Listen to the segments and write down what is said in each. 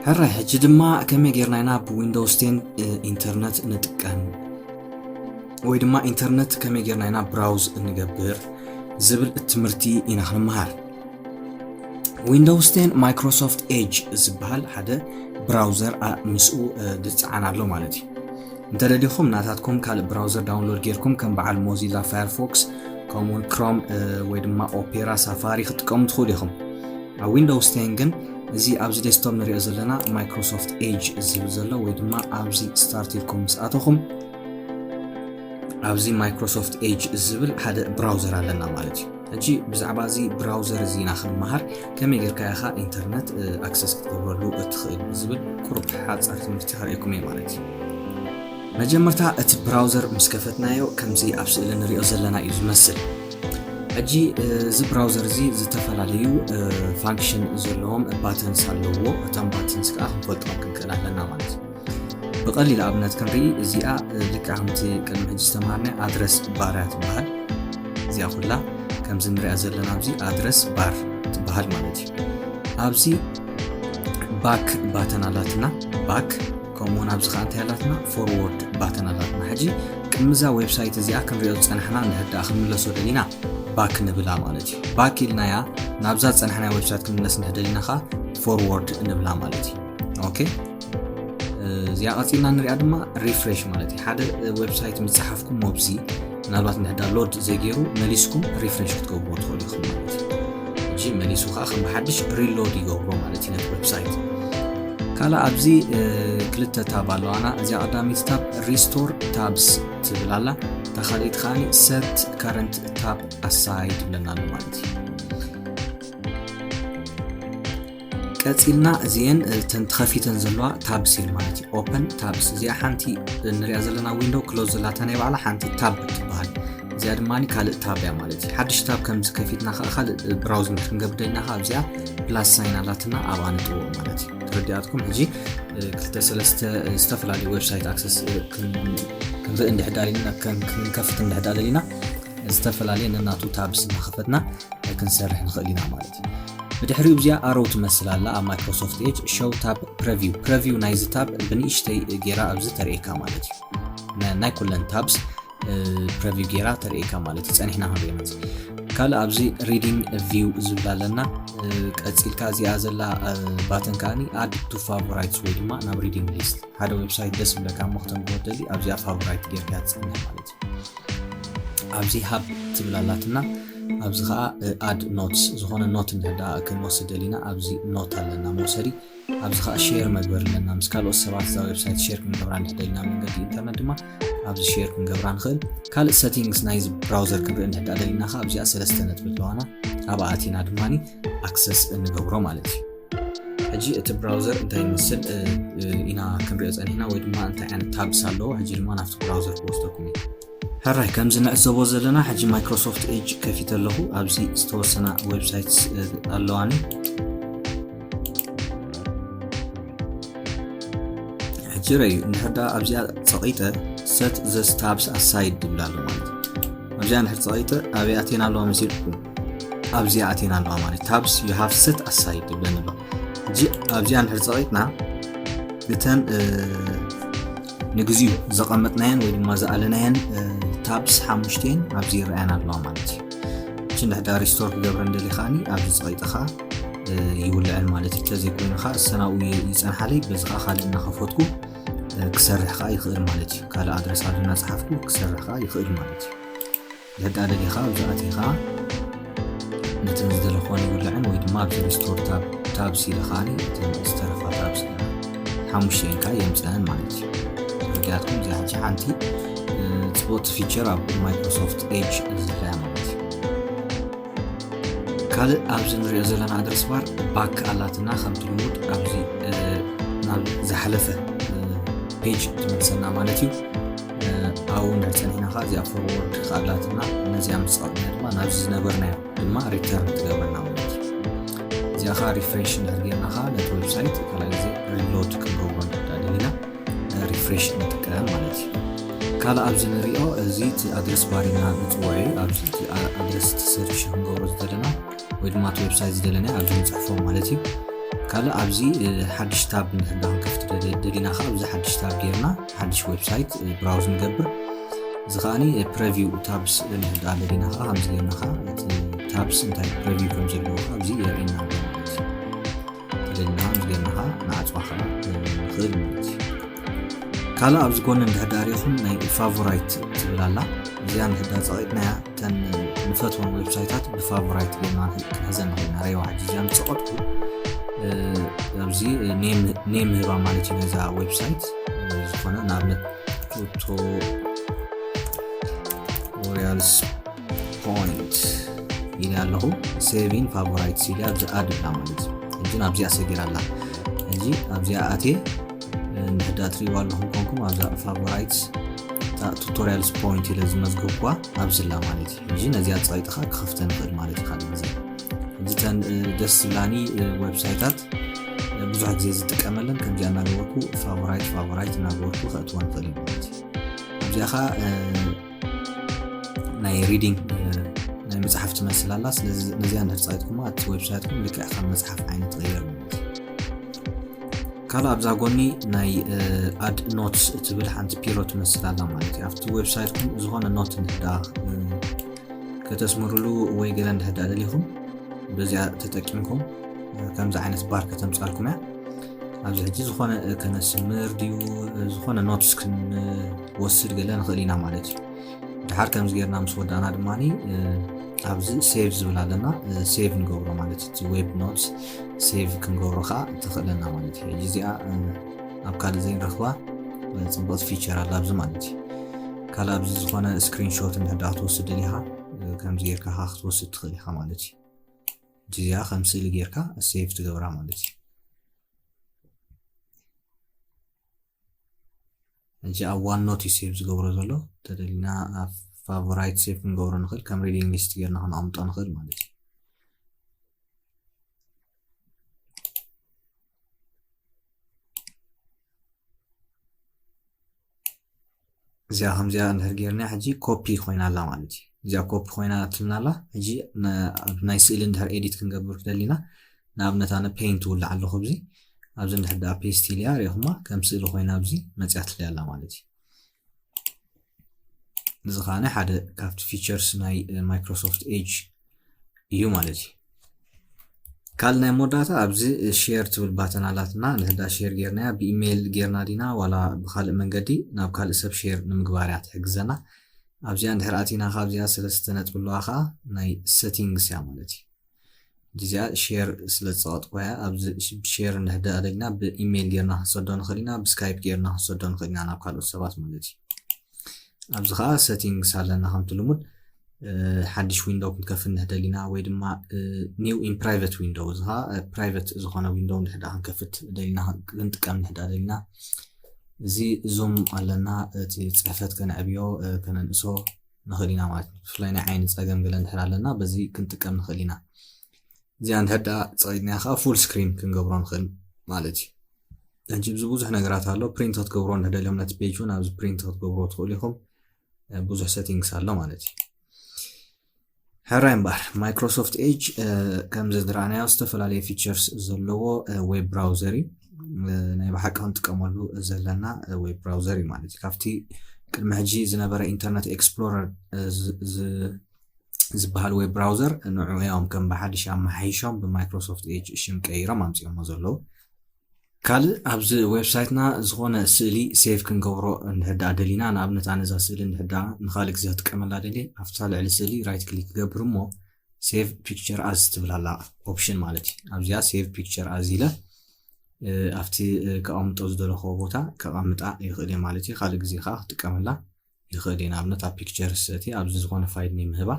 ሕራይ ሕጂ ድማ ከመይ ጌርና ኢና ብዊንዶውስ ቴን ኢንተርነት ንጥቀም ወይ ድማ ኢንተርነት ከመይ ጌርና ኢና ብራውዝ እንገብር ዝብል ትምህርቲ ኢና ክንመሃር። ዊንዶውስ ቴን ማይክሮሶፍት ኤጅ ዝበሃል ሓደ ብራውዘር ምስኡ ዝፀዓን ኣሎ ማለት እዩ። እንተደሊኹም ናታትኩም ካልእ ብራውዘር ዳውንሎድ ጌርኩም ከም በዓል ሞዚላ ፋየርፎክስ ከምኡውን ክሮም ወይ ድማ ኦፔራ ሳፋሪ ክትጥቀሙ ትኽእሉ ኢኹም። ኣብ ዊንዶውስ ቴን ግን እዚ ኣብዚ ዴስክቶፕ ንሪኦ ዘለና ማይክሮሶፍት ኤጅ ዝብል ዘሎ ወይ ድማ ኣብዚ ስታርት ኢልኩም ምስ ኣተኹም ኣብዚ ማይክሮሶፍት ኤጅ ዝብል ሓደ ብራውዘር ኣለና ማለት እዩ። ሕጂ ብዛዕባ እዚ ብራውዘር እዚ ኢና ክንመሃር ከመይ ጌርካ ኢኻ ኢንተርነት ኣክሰስ ክትገብረሉ እትኽእል ዝብል ቁሩብ ሓጻር ትምህርቲ ከርእየኩም እየ ማለት እዩ። መጀመርታ እቲ ብራውዘር ምስ ከፈትናዮ ከምዚ ኣብ ስእሊ ንሪኦ ዘለና እዩ ዝመስል። ሕጂ እዚ ብራውዘር እዚ ዝተፈላለዩ ፋንክሽን ዘለዎም ባተንስ ኣለዎ። እቶም ባተንስ ከዓ ክንፈልጦም ክንክእል ኣለና ማለት እዩ። ብቐሊል ኣብነት ክንርኢ እዚኣ ልክዕ ከምቲ ቅድሚ ሕጂ ዝተምሃርና ኣድረስ ባር እያ ትበሃል። እዚኣ ኩላ ከምዚ ንሪኣ ዘለና ኣብዚ ኣድረስ ባር ትበሃል ማለት እዩ። ኣብዚ ባክ ባተን ኣላትና ባክ ከምኡውን ኣብዚ ከዓ እንታይ ኣላትና ፎርዎርድ ባተን ኣላትና። ሕጂ ቅድሚ እዛ ዌብሳይት እዚኣ ክንሪኦ ዝፀናሕና እንድሕር ደኣ ክንምለሶ ደሊና ባክ ንብላ ማለት እዩ። ባክ ኢልናያ ናብዛ ዝፀናሕናያ ዌብሳይት ክንምለስ እንድሕር ደሊና ከዓ ፎርዎርድ ንብላ ማለት እዩ። ኦኬ እዚኣ ቀፂልና ንሪኣ ድማ ሪፍሬሽ ማለት እዩ። ሓደ ዌብሳይት ምፅሓፍኩም ሞብዚ ምናልባት እንድሕዳ ሎድ ዘይገይሩ መሊስኩም ሪፍሬሽ ክትገብርዎ ትኽእሉ ኢኹም ማለት እዩ። ሕጂ መሊሱ ከዓ ከም ብሓድሽ ሪሎድ ይገብሮ ማለት እዩ ነቲ ዌብሳይት። ካልእ ኣብዚ ክልተ ታብ ኣለዋና። እዚኣ ቀዳሚት ታብ ሪስቶር ታብስ ትብል ኣላ። እታ ካልኣይቲ ከዓ ሰት ከረንት ታብ ኣሳይድ ይብለና ኣሎ ማለት እዩ። ቀፂልና እዚአን እተን ተኸፊተን ዘለዋ ታብስ እየን ማለት እዩ። ኦፐን ታብስ እዚኣ ሓንቲ ንሪኣ ዘለና ዊንዶው ክሎዝ ዘላታ ናይ ባዕላ ሓንቲ ታብ ትበሃል። እዚኣ ድማ ካልእ ታብ እያ ማለት እዩ። ሓድሽ ታብ ከምዚ ከፊትና ከዓ ካልእ ብራውዝ ክንገብር ደሊና ከዓ ኣብዚኣ ፕላስ ሳይን ኣላትና ኣብኣ ንጥውቕ ማለት እዩ። ተረዲኣትኩም? ሕጂ ክልተ ሰለስተ ዝተፈላለዩ ዌብሳይት ኣክሰስ ክንርኢ እንድሕዳ ደሊና ክንከፍት እንድሕዳ ደሊና ዝተፈላለየ ነናቱ ታብስ እናኸፈትና ክንሰርሕ ንኽእል ኢና ማለት እዩ። ብድሕሪኡ እዚኣ ኣሮው ትመስል ኣላ ኣብ ማይክሮሶፍት ኤጅ ሾው ታብ ፕረቪው ፕረቪው ናይዚ ታብ ብንእሽተይ ጌራ ኣብዚ ተርእየካ ማለት እዩ። ናይ ኩለን ታብስ ፕረቪው ጌራ ተርእየካ ማለት እዩ። ጸኒሕና ክንሪኦ ነዚ ካልእ ኣብዚ ሪዲንግ ቪው ዝብል ኣለና። ቀጺልካ እዚኣ ዘላ ባተን ከዓኒ ኣድ ቱ ፋቮራይትስ ወይ ድማ ናብ ሪዲንግ ሊስት ሓደ ዌብሳይት ደስ ብለካ እሞ ክተንብቦ ደሊ ኣብዚኣ ፋቮራይት ጌርካ ትጽንሕ ማለት እዩ። ኣብዚ ሃብ ትብል ኣላትና ኣብዚ ከዓ ኣድ ኖትስ ዝኾነ ኖት እንድሕዳ ክንወስድ ደሊና ኣብዚ ኖት ኣለና መውሰዲ ኣብዚ ከዓ ሼር መግበር ኣለና ምስ ካልኦት ሰባት እዛ ዌብሳይት ሼር ክንገብራ እንድሕደልና መንገዲ ኢንተርነት ድማ ኣብዚ ሼር ክንገብራ ንኽእል። ካልእ ሰቲንግስ ናይዚ ብራውዘር ክንርኢ እንድሕዳ ደሊና ከዓ ኣብዚኣ ሰለስተ ነጥቢ ኣለዋና ኣብኣ ኣቲና ድማ ኣክሰስ እንገብሮ ማለት እዩ። ሕጂ እቲ ብራውዘር እንታይ ይመስል ኢና ክንሪኦ ፀኒሕና ወይ ድማ እንታይ ዓይነት ታብስ ኣለዎ። ሕጂ ድማ ናብቲ ብራውዘር ክወስደኩም እዩ። ሕራይ ከምዚ ንዕዘቦ ዘለና ሕጂ ማይክሮሶፍት ኤጅ ከፊተ ኣለኹ። ኣብዚ ዝተወሰና ዌብሳይትስ ኣለዋኒ። ሕጂ ረዩ እንድሕር ደኣ ኣብዚኣ ፀቒጠ ሰት ዘስ ታብስ ኣሳይድ ድብል ኣሎ ማለት እዩ። ኣብዚኣ እንድሕር ፀቒጠ ኣበይ ኣቴና ኣለዋ መሲልኩም ኣብዚኣ ኣቴና ኣለዋ ማለት ታብስ ዩ ሃቭ ሰት ኣሳይድ ድብለኒ ኣሎ። ሕጂ ኣብዚኣ እንድሕር ፀቒጥና እተን ንግዚኡ ዘቐመጥናየን ወይ ድማ ዝኣለናየን ታብስ ሓሙሽተን ኣብዚ ይረኣያን ኣለዋ ማለት እዩ። እቺ እንድሕዳ ሪስቶር ክገብረ እንደሊ ከዓኒ ኣብዚ ፀቒጠ ከዓ ይውልዐን ማለት እዩ። ተዘይኮይኑ ከዓ ሰናኡ ይፀንሓለይ በዚ ከዓ ካልእ እናኸፈትኩ ክሰርሕ ከዓ ይኽእል ማለት እዩ። ካልእ ኣድረስ ኣብ እናፀሓፍኩ ክሰርሕ ከዓ ይኽእል ማለት እዩ። ድሕዳ ደሊኻ ኣብዚ ኣቲኻ ነተን ዝደለኽዎን ይውልዐን ወይ ድማ ኣብዚ ሪስቶር ታብ ታብስ ኢለ ከዓኒ እተን ዝተረፋ ታብስ ኢለ ሓሙሽተ ኢልካ የምፅአን ማለት እዩ። ተረዲኣትኩም እዚኣ ሕጂ ሓንቲ ፅቡቕቲ ፊቸር ኣብ ማይክሮሶፍት ኤጅ ዝረኣ ማለት እዩ። ካልእ ኣብዚ ንሪኦ ዘለና ኣድረስ ባር ባክ ኣላትና ከምቲ ልሙድ ኣብዚ ናብ ዝሓለፈ ፔጅ ትመልሰና ማለት እዩ። ኣብኡ ንሕፀኒሕና ከዓ እዚኣ ፎርወርድ ክኣላትና ነዚኣ ምስ ፀቕጥና ድማ ናብዚ ዝነበርናዮ ድማ ሪተርን ትገብረና ማለት እዩ። እዚኣ ከዓ ሪፍሬሽ እንድሕር ጌርና ከዓ ነቲ ዌብሳይት ካልኣይ ግዜ ሪሎድ ክንገብሮ እንድሕር ደሊና ሪፍሬሽ ንጥቀም ማለት እዩ። ካልእ ኣብዚ ንሪኦ እዚ እቲ ኣድረስ ባር ኢና ንፅውዖ እዩ። ኣብዚ እቲ ኣድረስ እቲ ሰርች ክንገብሮ ዝደለና ወይ ድማ እቲ ዌብሳይት ዝደለና ኣብዚ ንፅሕፎ ማለት እዩ። ካልእ ኣብዚ ሓድሽ ታብ ንሕዳ ክንከፍት ደሊና ከዓ ኣብዚ ሓድሽ ታብ ጌርና ሓድሽ ዌብሳይት ብራውዝ ንገብር። እዚ ከዓኒ ፕረቪው ታብስ ንሕዳ ደሊና ከዓ ከምዚ ጌርና ከዓ እቲ ታብስ እንታይ ፕረቪው ከም ዘለዎ ከዓ ኣብዚ የርእና ኣሎ ማለት እዩ። ተደሊና ከምዚ ጌርና ከዓ ንዓፅዋ ከዓ ንኽእል ማለት እዩ። ካልእ ኣብዚ ጎኒ እንድሕዳ ሪኢኹም ናይ ፋቮራይት ትብል ኣላ። እዚኣ እንድሕዳ ፀቒጥናያ እተን ንፈትወን ዌብሳይታት ብፋቮራይት ጌርና ክንሕዘን ንኽእል ኢና። ረይዋ ሕጂ እዚኣ ምስ ፀቐጥኩ ኣብዚ ኔም ምህባ ማለት እዩ ነዛ ዌብሳይት። ዝኾነ ንኣብነት ቱቶሪያልስ ፖይንት ኢለ ኣለኹ። ሴቪን ፋቮራይትስ ኢለ ኣብዚ ኣድ ብላ ማለት እዩ። ሕጂ ኣብዚኣ ሰጊራ ኣላ። ሕጂ ኣብዚኣ ኣትየ እንድሕዳ ትሪእዋ ኣለኹም ኮንኩም ኣብዛ ፋቮራይትስ ቱቶሪያልስ ፖይንት ኢለ ዝመዝገብኩዋ ኣብዚ ኣላ ማለት እዩ። ሕጂ ነዚኣ ፀይጥኻ ክኸፍተ ንኽእል ማለት እዩ ካልእ ግዜ። ሕጂ እተን ደስ ዝብላኒ ዌብሳይታት ብዙሕ ግዜ ዝጥቀመለን ከምዚኣ እናገበርኩ ፋቮራይት ፋቮራይት እናገበርኩ ከእትወን ንኽእል እዩ ማለት እዩ። ኣብዚኣ ኸዓ ናይ ሪዲንግ ናይ መፅሓፍ ትመስል ኣላ። ስለዚ ነዚኣ እንድሕር ፀይጥኩማ እቲ ዌብሳይትኩም ልክዕ ካብ መፅሓፍ ዓይነት ትቕየር ማለት እዩ። ካልእ ኣብዛ ጎኒ ናይ ኣድ ኖትስ እትብል ሓንቲ ፒሮ ትመስል ኣላ ማለት እዩ። ኣብቲ ዌብሳይትኩም ዝኾነ ኖት እንድሕዳ ከተስምርሉ ወይ ገለ እንድሕዳ ደሊኹም በዚኣ ተጠቂምኩም ከምዚ ዓይነት ባር ከተምፃልኩም እያ። ኣብዚ ሕጂ ዝኾነ ከነስምር ድዩ ዝኾነ ኖትስ ክንወስድ ገለ ንኽእል ኢና ማለት እዩ። ድሓር ከምዚ ጌርና ምስ ወዳእና ድማ ኣብዚ ሴቭ ዝብል ኣለና ሴቭ ንገብሮ ማለት እቲ ዌብ ኖትስ ሴቭ ክንገብሮ ከዓ ተኽእለና ማለት እዩ። ሕጂ እዚኣ ኣብ ካልእ ዘይንረኽባ ፅቡቕቲ ፊቸር ኣላ ኣብዚ ማለት እዩ። ካልእ ኣብዚ ዝኾነ ስክሪንሾት እንድሕዳ ክትወስድ ደሊኻ ከምዚ ጌርካ ከዓ ክትወስድ ትኽእል ኢኻ ማለት እዩ። እዚኣ ከም ስእሊ ጌርካ ሴቭ ትገብራ ማለት እዩ። ሕጂ ኣብ ዋን ኖት እዩ ሴቭ ዝገብሮ ዘሎ። ተደሊና ኣብ ፋቮራይት ሴቭ ክንገብሮ ንኽእል፣ ከም ሪዲንግ ሊስት ጌርና ክነቐምጦ ንኽእል ማለት እዩ። እዚኣ ከምዚኣ እንድሕር ጌርና ሕጂ ኮፒ ኮይና ኣላ ማለት እዩ። እዚኣ ኮፒ ኮይና ትልና ኣላ። ሕጂ ኣብ ናይ ስእሊ እንድሕር ኤዲት ክንገብር ክደሊና ንኣብነት ኣነ ፔይንት ውላዕ ኣለኹ ኣብዚ ኣብዚ እንድሕር ደኣ ፔስት ኢልያ ሪኢኹማ ከም ስእሊ ኮይና ኣብዚ መፅያ ትልያ ኣላ ማለት እዩ። እዚ ከዓ ሓደ ካብቲ ፊቸርስ ናይ ማይክሮሶፍት ኤጅ እዩ ማለት እዩ። ካልእ ናይ መወዳእታ ኣብዚ ሼር ትብል ባተን ኣላትና ንሕዳ ሼር ጌርናያ ብኢሜይል ጌርና ዲና ዋላ ብካልእ መንገዲ ናብ ካልእ ሰብ ሼር ንምግባር እያ ትሕግዘና። ኣብዚኣ እንድሕር ኣቲና ካብዚኣ ሰለስተ ነጥቢ ኣለዋ ከዓ ናይ ሰቲንግስ እያ ማለት እዩ። እዚኣ ሼር ስለ ዝፀቐጥኩ እያ ኣብዚ ሼር እንድሕር ደኣ ደሊና ብኢሜይል ጌርና ክንሰዶ ንኽእል ኢና ብስካይፕ ጌርና ክንሰዶ ንኽእል ኢና ናብ ካልኦት ሰባት ማለት እዩ። ኣብዚ ከዓ ሰቲንግስ ኣለና ከምቲ ልሙድ ሓድሽ ዊንዶው ክንከፍት እንድሕር ደሊና ወይ ድማ new in private window እዚ ከዓ ፕራይቨት ዝኾነ ዊንዶው እንድሕር ደኣ ክንከፍት ደሊና ክንጥቀም እንድሕር ደኣ ደሊና እዚ ዙም ኣለና እቲ ፅሕፈት ከነዕብዮ ከነንእሶ ንኽእል ኢና ማለት እዩ። ብፍላይ ናይ ዓይኒ ፀገም ገለ እንድሕር ኣለና በዚ ክንጥቀም ንኽእል ኢና። እዚኣ እንድሕር ደኣ ፀቒጥናያ ከዓ ፉል ስክሪን ክንገብሮ ንኽእል ማለት እዩ። ሕጂ እዚ ብዙሕ ነገራት ኣሎ። ፕሪንት ክትገብሮ እንድሕር ደሊኹም ነቲ ፔጅ እውን ኣብዚ ፕሪንት ክትገብርዎ ትኽእሉ ኢኹም። ብዙሕ ሰቲንግስ ኣሎ ማለት እዩ። ሕራይ እምበኣር ማይክሮሶፍት ኤጅ ከምዚ ዝረኣናዮ ዝተፈላለዩ ፊቸርስ ዘለዎ ዌብ ብራውዘር እዩ። ናይ ብሓቂ ክንጥቀመሉ ዘለና ዌብ ብራውዘር እዩ ማለት እዩ። ካብቲ ቅድሚ ሕጂ ዝነበረ ኢንተርነት ኤክስፕሎረር ዝበሃል ዌብ ብራውዘር ንዑ እዮም ከም ብሓድሽ ኣመሓይሾም ብማይክሮሶፍት ኤጅ ሽም ቀይሮም ኣምፅኦሞ ዘለዉ። ካልእ ኣብዚ ዌብሳይትና ዝኾነ ስእሊ ሴቭ ክንገብሮ እንድሕር ደኣ ደሊና ንኣብነት ኣነ እዛ ስእሊ እንድሕር ደኣ ንኻልእ ግዜ ክጥቀመላ ደልየ ኣብታ ልዕሊ ስእሊ ራይት ክሊክ ክገብር እሞ ሴቭ ፒክቸር ኣዝ ትብል ኣላ ኦፕሽን ማለት እዩ። ኣብዚኣ ሴቭ ፒክቸር ኣዝ ኢለ ኣብቲ ከቐምጦ ዝደለኽዎ ቦታ ከቐምጣ ይኽእል እየ ማለት እዩ። ካልእ ግዜ ከዓ ክጥቀመላ ይኽእል እየ። ንኣብነት ኣብ ፒክቸርስ እቲ ኣብዚ ዝኾነ ፋይል ናይ ምህባ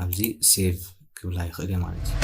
ኣብዚ ሴቭ ክብላ ይኽእል እየ ማለት እዩ።